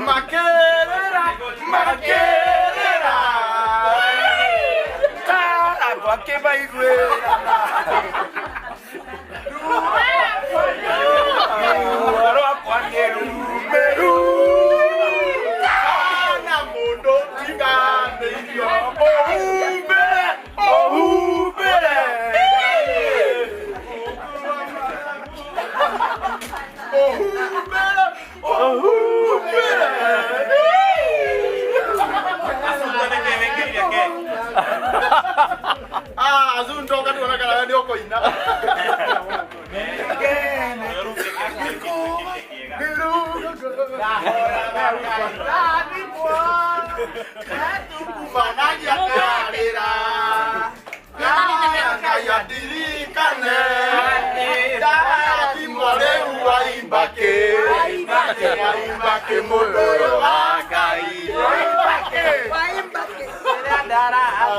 Makerera,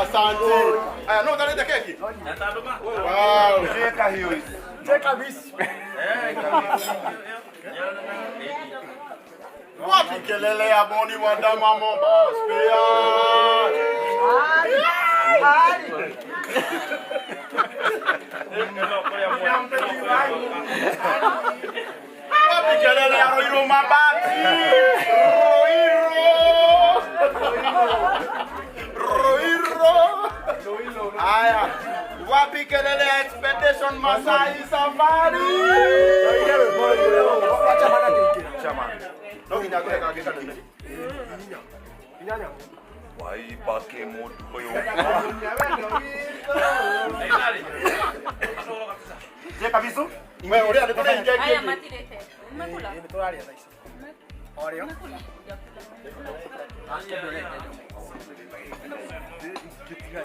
Asante. Aya, no utaleta keki? Wow. Cheka hiyo hizi. Cheka visi. Wapi kelele ya boni wa dama Mombasa pia. Wapi kelele ya Roiro Mabati? Roiro. Roiro. Aya. Wapi kelele ya Expedition Masai Safari? No nginya ngũhe kangĩ kanini. Waibake mũndũ ũyũ. Cheka bisu. Wewe ũrĩa nĩ tũrĩa Haya matirete. Umekula? Nĩ tũraria thaa ici. Orĩo. Umekula? Hujakula. Ngĩtiga.